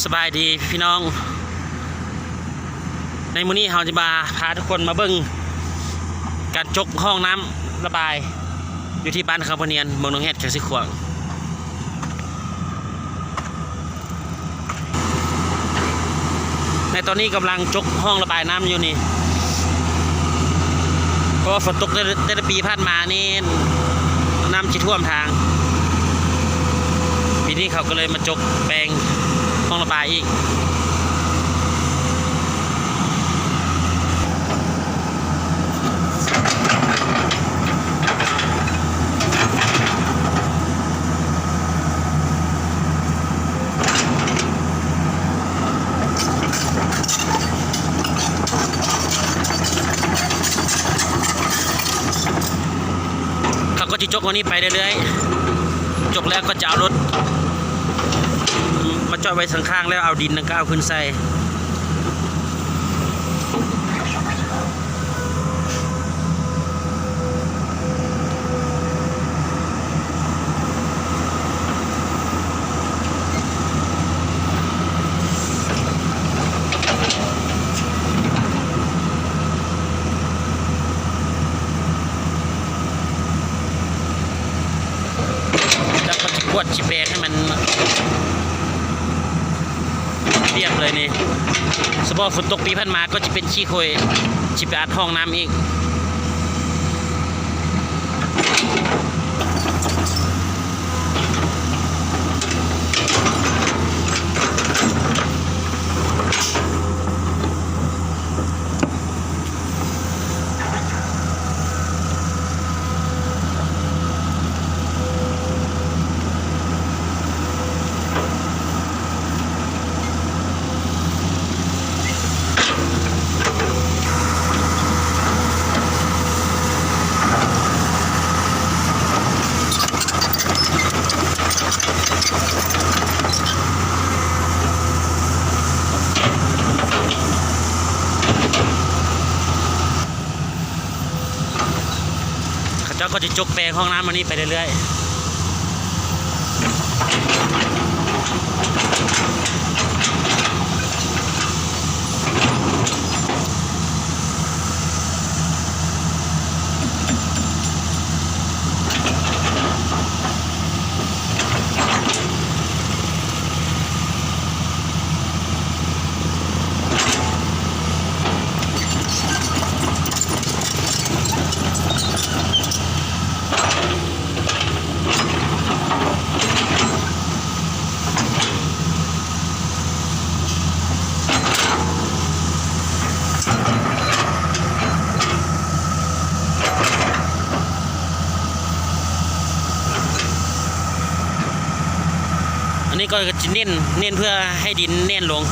ສະບາຍດີພີ່ນ້ອງ, ໃນມື້ນີ້ເຮົາຈະມາພາທຸກຄົນມາເບິ່ງການຈົກຮ່ອງນ້ຳລະບາຍ ຢູ່ທີ່ບ້ານຄຳພະນຽນ ເມືອງໜອງແຮດ ແຂວງຊຽງຂວາງ. ໃນຕອນນີ້ກຳລັງຈົກຮ່ອງລະບາຍນ້ຳຢູ່ນີ້ ເພາະວ່າຝົນຕົກແຕ່ ແຕ່ລະປີຜ່ານມານີ້ ນ້ຳຈະຖ້ວມທາງ. ປີນີ້ເຂົາກໍເລີຍມາຈົກແປງຮ່ອງລະບາຍອີກ. ເຂົາກໍຈະຈົກອັນນີ້ໄປເລື້ອຍໆ, ຈົກແລ້ວກໍຈະເອົາລົດມາຈອດໄວ້ຂ້າງໆ ແລ້ວເອົາດິນນັ້ນກໍເອົາຂຶ້ນໃສ່. ແລ້ວກໍຊິກວດຊິແປງໃຫ້ມັນ ລຽບເລີຍນີ້. ສະເພາະຝົນຕົກປີຜ່ານມາກໍຈະເປັນຂີ້ໂຄ່ຍ ຊິໄປອັດຮ່ອງນ້ຳອີກ. ເຂົາເຈົ້າກໍຈະຈົກແປງຮ່ອງນ້ຳອັນນີ້ໄປເລື້ອຍໆ. ອັນນີ້ກໍຈະເນັ້ນ ເນັ້ນເພື່ອໃຫ້ດິນແໜ້ນລົງ. ເ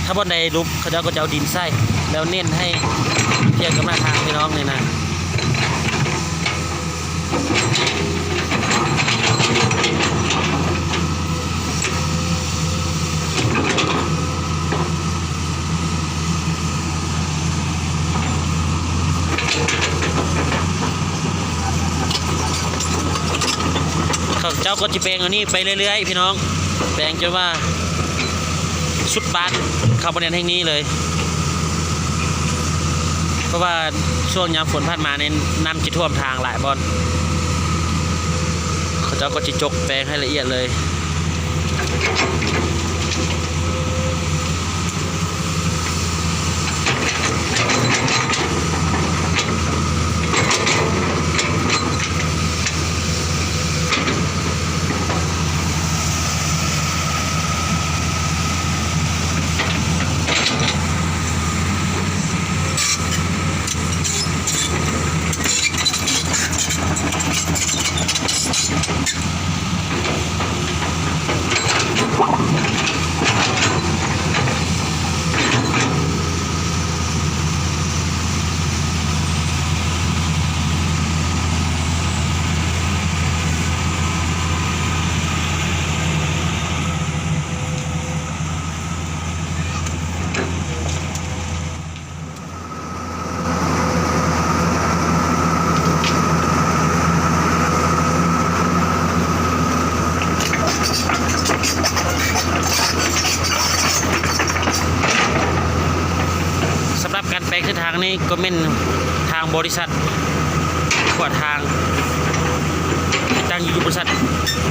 ຖ້າບ່ອນໃດຫຼຸບ ເຂົາເຈົ້າກໍຈະເອົາດິນໃສ່ ແລ້ວເນັ້ນໃຫ້ພຽງກັບໜ້າທາງ ພີ່ນ້ອງ ນີ້ນະ. ເຂົາເຈົ້າກໍຈະແປງອັນນີ້ໄປເລື້ອຍໆ ພີ່ນ້ອງ, ແປງຈົນວ່າສຸດບາດ ເຂົ້າບໍ່ແໜ້ນແຫ່ງນີ້ເລີຍ. ເພາະວ່າຊ່ວງຍາມຝົນຜ່ານມານີ້ ນ້ຳຈະຖ້ວມທາງຫຼາຍບ່ອນ. ເຂົາເຈົ້າກໍຈະຈົກແປງໃຫ້ລະອຽດເລີຍ. ສຳລັບການແປງເສັ້ນທາງນີ້ກໍແມ່ນທາງບໍລິສັດ ຂວດທາງ ທີ່ຕັ້ງຢູ່ບໍລິສັດ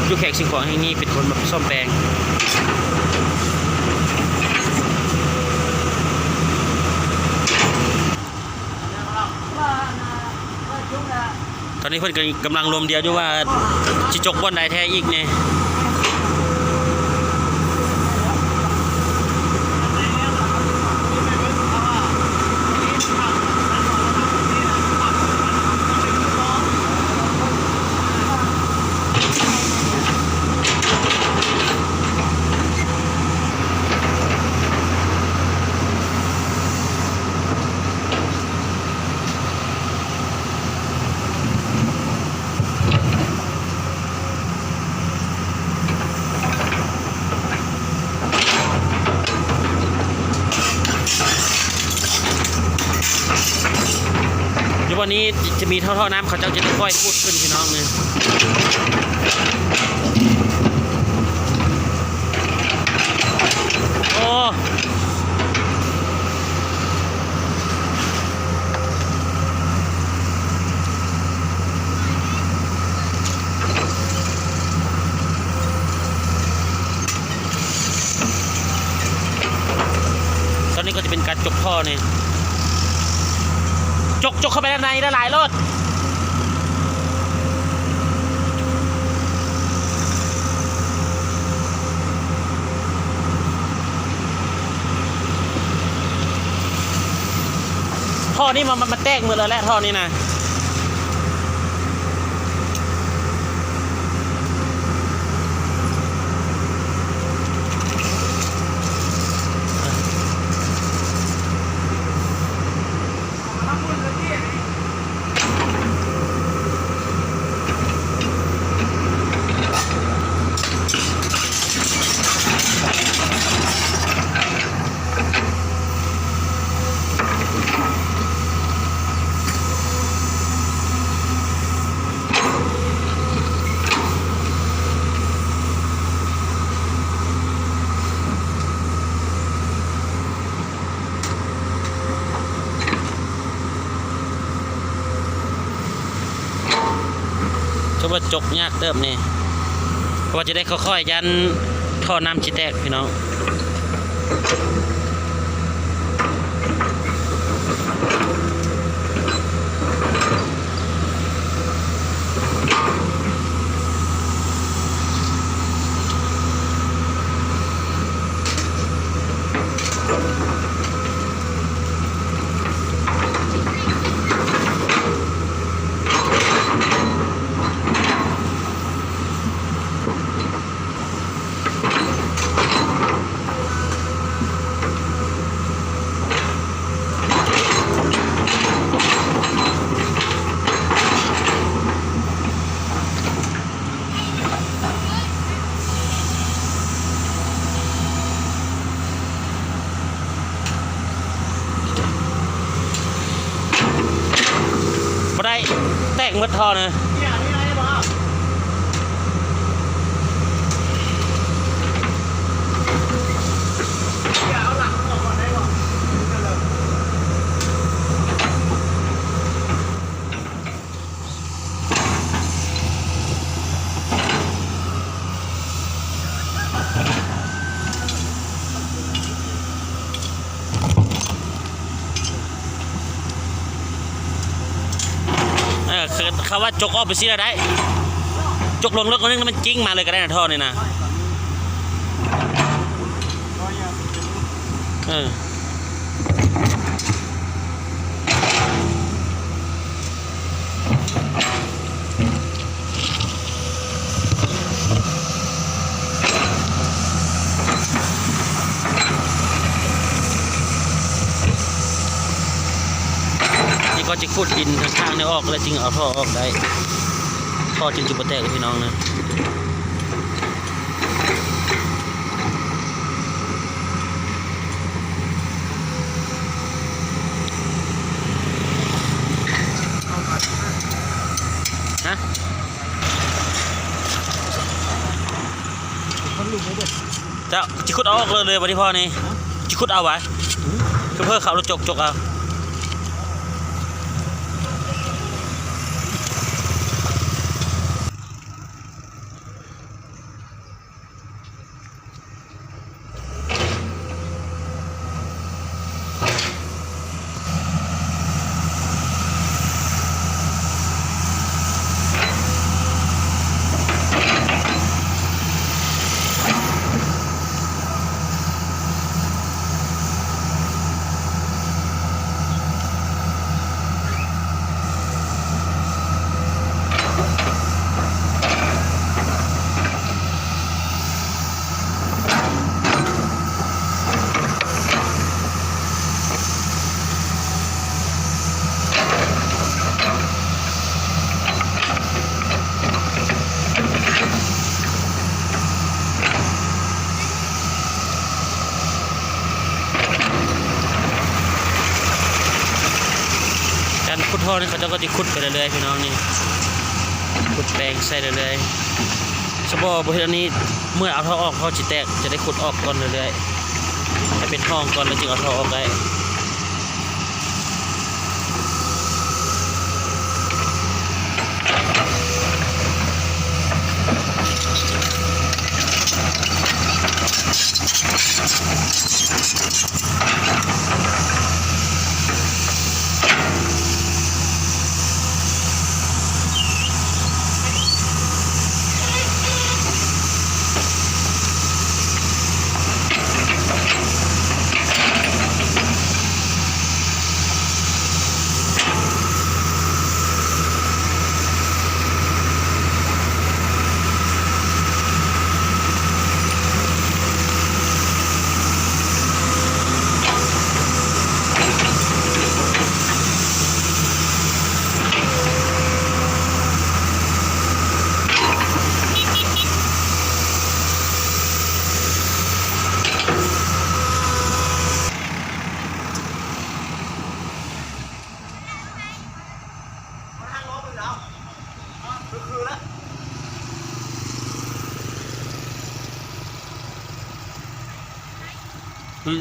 ຢູ່ແຂວງຊຽງຂວາງແຫ່ງນີ້ ເປັນຄົນມາສ້ອມແປງ. ຕອນນີ້ເພິ່ນກໍກຳລັງລວມດຽວຢູ່ວ່າ ຊິຈົກບ່ອນໃດແທ້ອີກແນ່. ຢູ່ບ່ອນນີ້ຈະມີທໍ່ ທໍ່ນ້ຳ ເຂົາເຈົ້າຈະຄ່ອຍຂຸດຂຶ້ນ ພີ່ນ້ອງເອີຍ. ໂອ້ ຕອນນີ້ກໍຈະເປັນການຈົກທໍ່ນີ້ ຈົກ ຈົກເຂົ້າໄປດ້ານໃນຫຼາຍໆໂລດ. ທໍ່ນີ້ມັນ ມັນ ມັນແຕກໝົດແລ້ວແຫຼະ ທໍ່ນີ້ນະ. ຖືວ່າຈົກຍາກເຕີບນີ້ ເພາະວ່າຈະໄດ້ຄ່ອຍໆ ຢ້ານທໍ່ນ້ຳຊິແຕກ ພີ່ນ້ອງ. ເ ກໝົດທໍ່ນະ. ເອີ ເຂົາວ່າຈົກອອກໄປຊີ້ລະໄດ້ ຈົກລົງເລິກໜ້ອຍໜຶ່ງ ແລ້ວມັນຈິ້ງມາເລີຍກໍໄດ້ນະ ທໍ່ນີ້ນະ. ເອີ ນີ້ກໍຈະຂຸດດິນຂ້າງໆນີ້ອອກ ແລ້ວຈຶ່ງເອົາທໍ່ອອກໄດ້ ທໍ່ຈຶ່ງຈະບໍ່ແຕກເດີພີ່ນ້ອງເດີ. ຮະ? ເຈົ້າ ຊິຂຸດເອົາອອກເລີຍ ເລີຍບໍ່ໄດ້ພໍນີ້ ຊິຂຸດເອົາຫວາ? ຄືເພິ່ນເຂົາລົດຈົກ ຈົກເອົາ. ການຂຸດທໍ່ນີ້ ເຂົາເຈົ້າກໍຊິຂຸດໄປເລື້ອຍໆ ພີ່ນ້ອງນີ້ ຂຸດແປງໃສ່ເລື້ອຍໆ ສະເພາະບໍ່ເຮັດອັນນີ້ ເມື່ອເອົາທໍ່ອອກ ທໍ່ຊິແຕກ ຈະໄດ້ຂຸດອອກກ່ອນເລື້ອຍໆ ໃຫ້ເປັນຮ່ອງກ່ອນ ແລ້ວຈຶ່ງເອົາທໍ່ອອກໄດ້.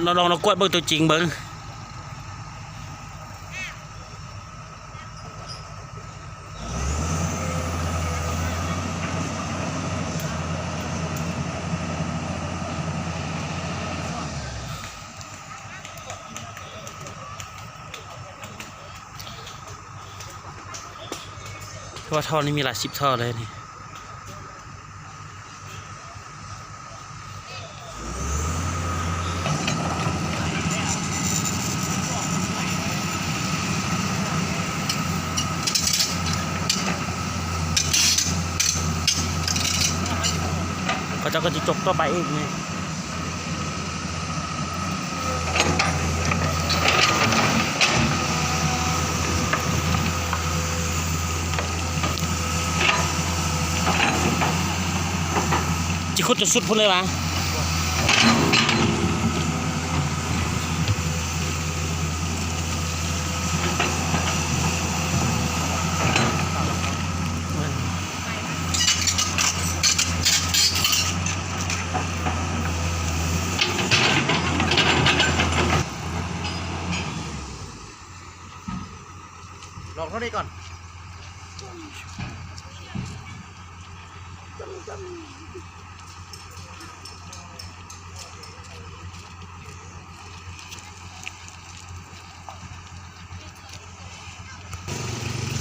ລອງ ລອງກວດເບິ່ງຕົວຈິງເບິ່ງ. ເພາະວ່າທໍ່ນີ້ມີຫຼາຍສິບທໍ່ເລີຍນີ້. ເຂົາເຈົ້າກໍຊິຈົກຕໍ່ໄປອີກນີ້. ຊິຂຸດຈົນສຸດພຸ້ນເລີຍຫວາ? ເ ອອກເທົ່ານີ້ກ່ອນ.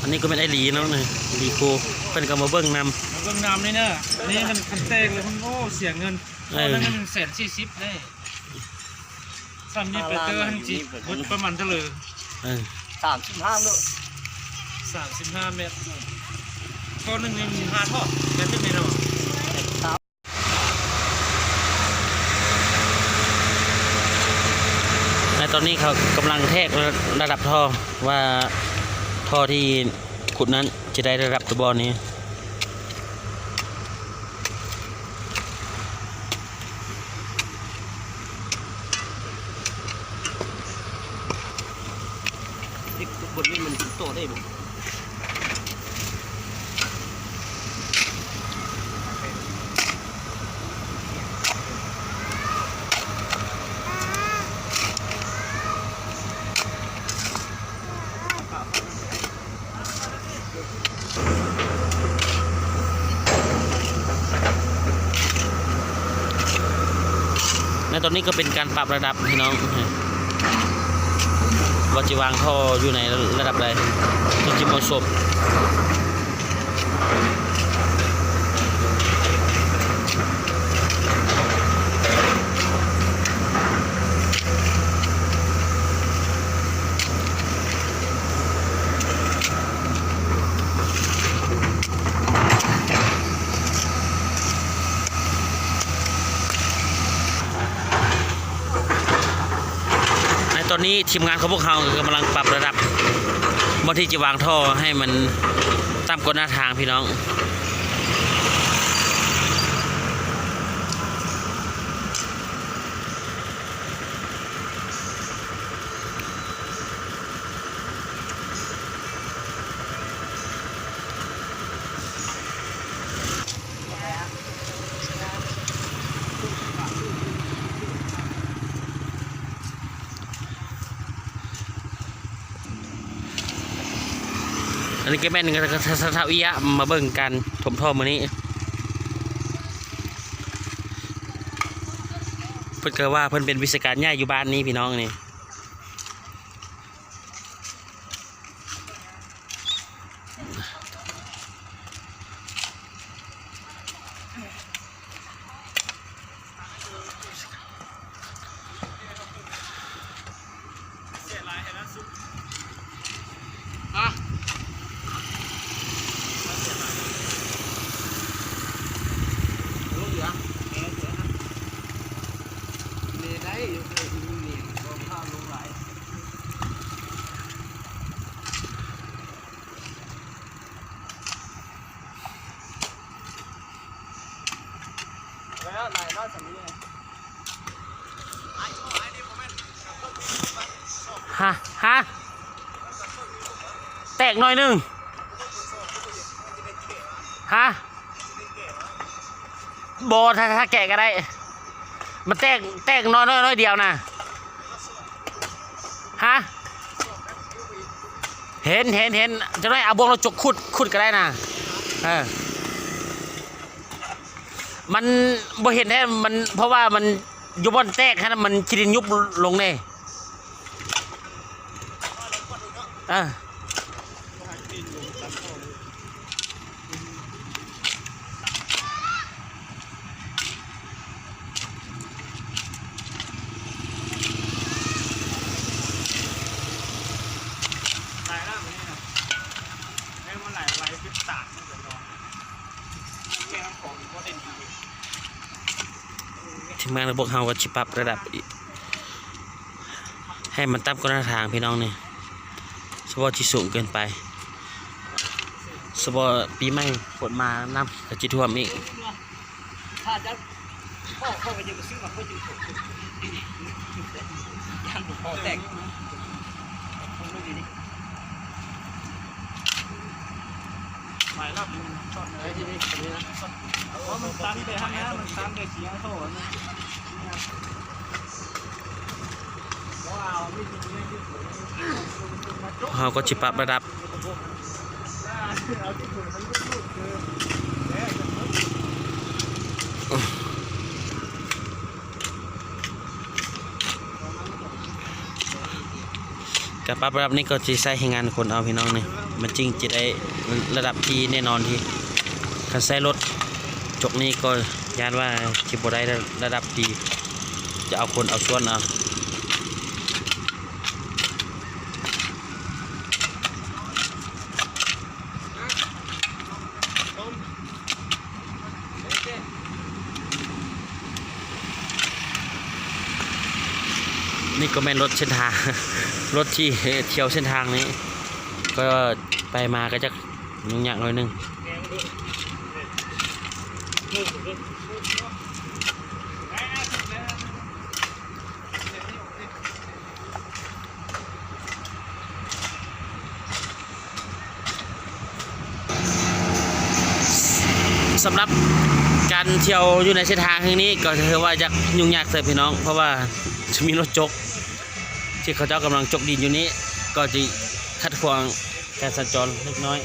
ອັນນີ້ກໍແມ່ນອ້າຍຫຼີເນາະ ຫຼີໂກ ເພິ່ນກໍມາເບິ່ງນຳ ມາເບິ່ງນຳນີ້ເນີ ອັນນີ້ຄັນ ຄັນແຕກແລ້ວມັນ ໂອ້ ເສຍເງິນ ເອີ ອັນນັ້ນມັນແສນສີ່ສິບເດ້. ສ່ຳນີ້ໄປເຕີຫັ້ນຊິເບິດປະມານເທົ່າໃດ? ເອີ ສາມສິບຫ້າເນາະ ສາມສິບຫ້າແມັດ ກ້ອນໜຶ່ງນີ້ມັນຫ້າທໍ່ ແມັດໜຶ່ງນີ້ເນາະ. ໃນຕອນນີ້ເຂົາກຳລັງແທກລະດັບທໍ່ ວ່າທໍ່ທີ່ຂຸດນັ້ນຈະໄດ້ລະດັບຫຼືບໍ່ນີ້. ເຮັດບົດນີ້ມັນຕໍ່ໄດ້ບໍ່? ໃນຕອນນີ້ກໍເປັນການປັບລະດັບພີ່ນ້ອງ ວ່າຈະວາງທໍ່ຢູ່ໃນລະດັບໃດຈຶ່ງຈະເໝາະສົມ. ໃນຕອນນີ້ທີມງານຂອງພວກເຮົາກຳລັງປັບລະດັບບ່ອນທີ່ຈະວາງທໍ່ໃຫ້ມັນຕ່ຳກວ່າໜ້າທາງພີ່ນ້ອງ. ອັນນີ້ກໍແມ່ນ ຊາວເອຍະ ມາເບິ່ງການຖົມທໍ່ມື້ນີ້ ເພິ່ນກໍວ່າເພິ່ນເປັນວິຊາການໃຫຍ່ຢູ່ບ້ານນີ້ພີ່ນ້ອງນີ້. ຮະ ຮະ ແຕກໜ້ອຍໜຶ່ງ ຮະ. ບໍ່ ຖ້າ ຖ້າແກະກໍໄດ້ ມັນແຕກ ແຕກນ້ອຍ ນ້ອຍ ນ້ອຍດຽວນະ. ຮະ ເຫັນ ເຫັນ ເຫັນ ຈັກໜ້ອຍເອົາບ່ວງລົດຈົກຂຸດ ຂຸດກໍໄດ້ນະ. ເອີ ມັນບໍ່ເຫັນແທ້ ມັນ ເພາະວ່າມັນຢູ່ບ່ອນແຕກຫັ້ນ ມັນຂີ້ດິນຍຸບລົງເດ້. ເອີ ທີມງານຂອງພວກເຮົາກໍຊິປັບລະດັບອີກ ໃຫ້ມັນຕ່ຳກວ່າໜ້າທາງພີ່ນ້ອງນີ້ ສະເພາະທີ່ສູງເກີນໄປ ສະເພາະປີໃໝ່ຝົນມາ ນ້ຳກໍຊິຖ້ວມອີກ. ພວກເຮົາກໍຊິປັບລະດັບ ການປັບລະດັບນີ້ກໍຊິໃຊ້ແຮງງານຄົນເອົາພີ່ນ້ອງນີ້ ມັນຈຶ່ງຈະໄດ້ລະດັບທີ່ແນ່ນອນທີ່ ຄັນໃຊ້ລົດຈົກນີ້ກໍຢ້ານວ່າຊິບໍ່ໄດ້ລະດັບທີ່ ຈະເອົາຄົນເອົາສ່ວນເອົາ. ນີ້ກໍແມ່ນລົດເສັ້ນທາງ ລົດທີ່ທ່ຽວເສັ້ນທາງນີ້ ກໍໄປມາກໍຈະຫຍຸ້ງຍາກໜ້ອຍໜຶ່ງ. ສຳລັບການທ່ຽວຢູ່ໃນເສັ້ນທາງແຫ່ງນີ້ ກໍຖືວ່າຈະຫຍຸ້ງຍາກເຕີບພີ່ນ້ອງ ເພາະວ່າຈະມີລົດຈົກ ທີ່ເຂົາເຈົ້າກຳລັງຈົກດິນຢູ່ນີ້ ກໍຈະຂັດຂວາງການສັນຈອນເລັກນ້ອຍ.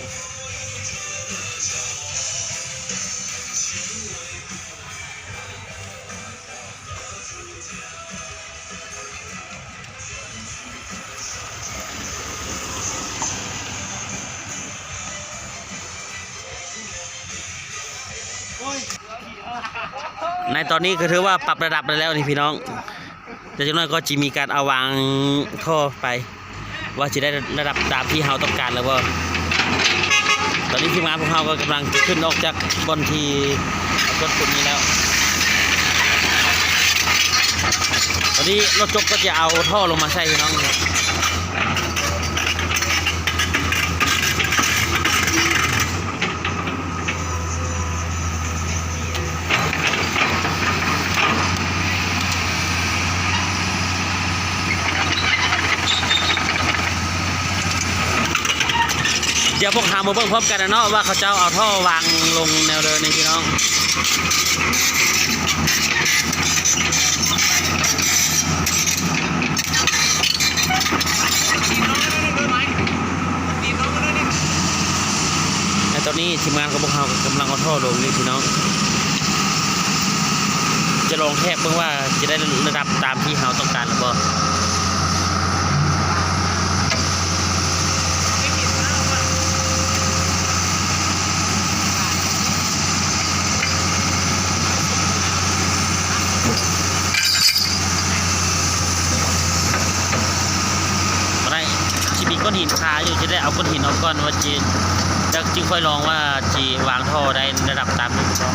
ໃນຕອນນີ້ກໍຖືວ່າປັບລະດັບໄດ້ແລ້ວນີ້ພີ່ນ້ອງ. ແຕ່ຈັກໜ້ອຍກໍຈະມີການເອົາວາງທໍ່ໄປ ວ່າຊິໄດ້ລະດັບຕາມທີ່ເຮົາຕ້ອງການຫຼືບໍ່. ຕອນນີ້ທີມງານພວກເຮົາກໍກຳລັງຂຶ້ນອອກຈາກບ່ອນທີ່ເອົາລົດຂຸດນີ້ແລ້ວ. ຕອນນີ້ລົດຈົກກໍຈະເອົາທໍ່ລົງມາໃສ່ພີ່ນ້ອງ. ດຽວພວກເຮົາມາເບິ່ງພ້ອມກັນນະເນາະ ວ່າເຂົາເຈົ້າເອົາທໍ່ວາງລົງແນວໃດນີ້ພີ່ນ້ອງ. ແລະຕອນນີ້ທີມງານຂອງພວກເຮົາກໍກຳລັງເອົາທໍ່ລົງຢູ່ພີ່ນ້ອງ ຈະລອງແທກເບິ່ງວ່າຈະໄດ້ລະດັບຕາມທີ່ເຮົາຕ້ອງການຫຼືບໍ່. ບໍ່ໄດ້ ຊິມີກ້ອນຫີນຄາຢູ່ ຈະໄດ້ເອົາກ້ອນຫີນອອກກ່ອນວ່າຊິ ແລ້ວຈຶ່ງຄ່ອຍລອງວ່າຊິວາງທໍ່ໄດ້ລະດັບຕາມນີ້ບໍ່.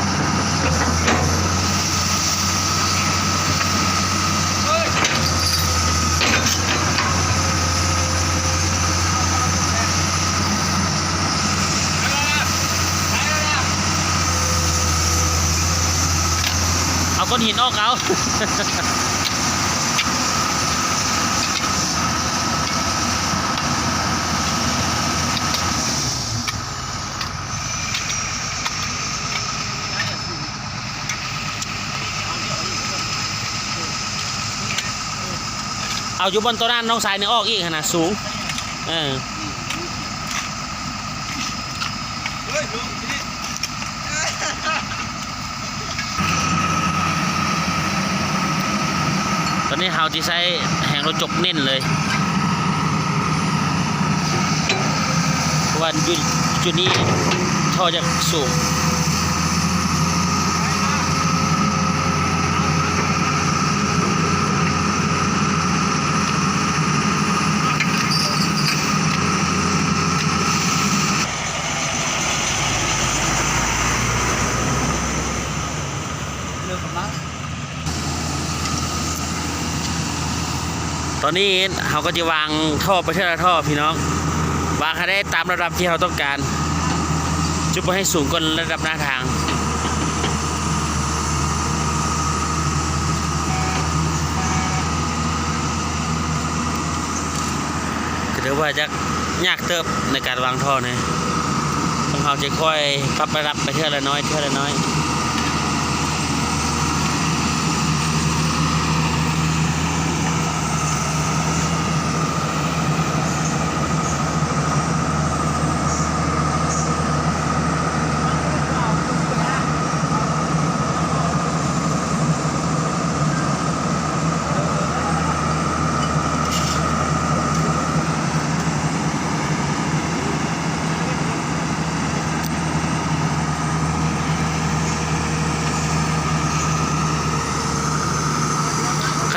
ເອົາກ້ອນຫີນອອກເອົາ. ເອົາຢູ່ບ່ອນໂຕນັ້ນ ນ້ອງຊາຍນີ້ອອກອີກຫັ້ນນະ ສູງ ເອີ. ຕອນນີ້ເຮົາຊິໃຊ້ແຮງລົດຈົກເນັ້ນເລີຍ ເພາະວ່າຢູ່ຈຸດນີ້ທໍ່ຈະສູງ. ຕອນນີ້ເຮົາກໍຈະວາງທໍ່ໄປເທື່ອລະທໍ່ພີ່ນ້ອງ ວາງໃຫ້ໄດ້ຕາມລະດັບທີ່ເຮົາຕ້ອງການ ຈະບໍ່ໃຫ້ສູງກວ່າລະດັບໜ້າທາງ. ກໍຖືວ່າຈະຍາກເຕີບໃນການວາງທໍ່ນີ້ ພວກເຮົາຈະຄ່ອຍປັບລະດັບໄປເທື່ອລະໜ້ອຍ ເທື່ອລະໜ້ອຍ. ເ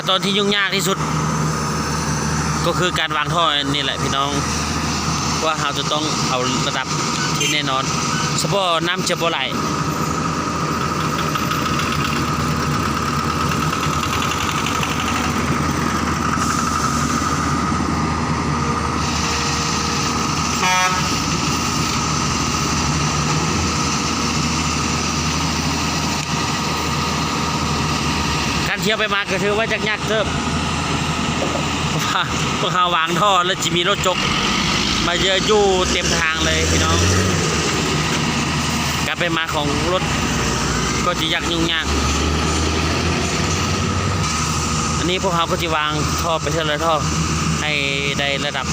ຕອນທີ່ຫຍຸ້ງຍາກທີ່ສຸດ ກໍຄືການວາງທໍ່ນີ້ແຫຼະພີ່ນ້ອງ, ວ່າເຮົາຈະຕ້ອງເອົາລະດັບທີ່ແນ່ນອນ, ສະເພາະນ້ຳຈະບໍ່ໄຫຼ. ການທ່ຽວໄປມາກໍຖືວ່າຈະຍາກເຕີບ ເພາະວ່າພວກເຮົາວາງທໍ່ແລ້ວ ຈະມີລົດຈົກມາເຍອະຢູ່ເຕັມທາງເລີຍພີ່ນ້ອງ. ການໄປມາຂອງລົດກໍຈະຍາກຫຍຸ້ງຍາກ. ອັນນີ້ພວກເຮົາກໍຈະວາງທໍ່ໄປເທື່ອລະທໍ່ໃຫ້ໄດ້ລະດັບ.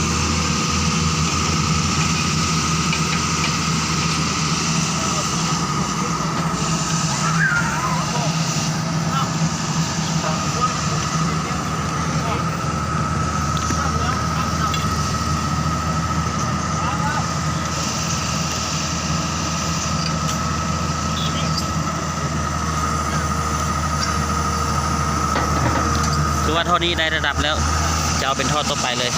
ຄືວ່າທໍ່ນີ້ໄດ້ລະດັບແລ້ວ ຈະເອົາເປັນທໍ່ຕໍ່ໄປເລີຍ.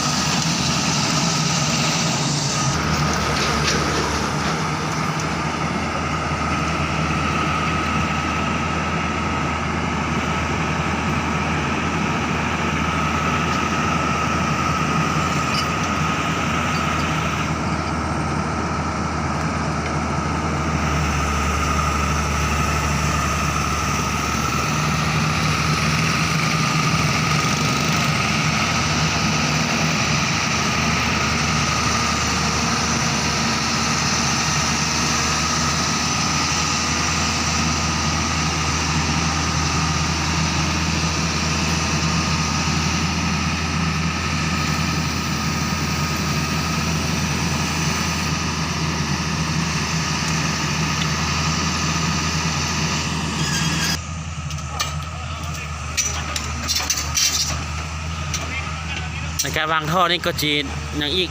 ໃນການວາງທໍ່ນີ້ກໍຈະຍັງອີກ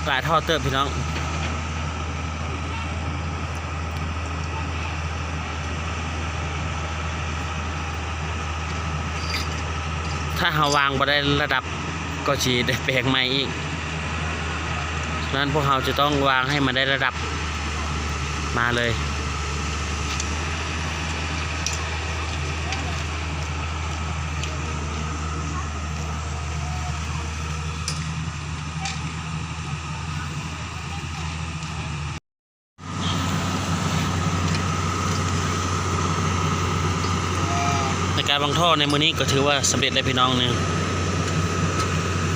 ຫຼາຍທໍ່ເຕີບພີ່ນ້ອງ. ຖ້າເຮົາວາງບໍ່ໄດ້ລະດັບ ກໍຊິໄດ້ແປງໃໝ່ອີກ. ສະນັ້ນພວກເຮົາຈະຕ້ອງວາງໃຫ້ມັນໄດ້ລະດັບມາເລີຍ. ໃນການວາງທໍ່ໃນມື້ນີ້ກໍຖືວ່າສຳເລັດແລ້ວພີ່ນ້ອງເນາະ.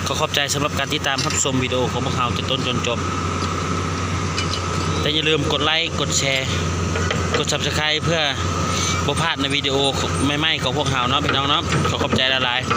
ຂໍຂອບໃຈສຳລັບການຕິດຕາມຮັບຊົມວິດີໂອຂອງພວກເຮົາແຕ່ຕົ້ນຈົນຈົບ. ແຕ່ຢ່າລືມກົດໄລ້ ກົດແຊ ກົດ Subscribe ເພື່ອບໍ່ພາດໃນວິດີໂອໃໝ່ໆຂອງພວກເຮົາເນາະ ພີ່ນ້ອງເນາະ. ຂໍຂອບໃຈຫຼາຍໆ.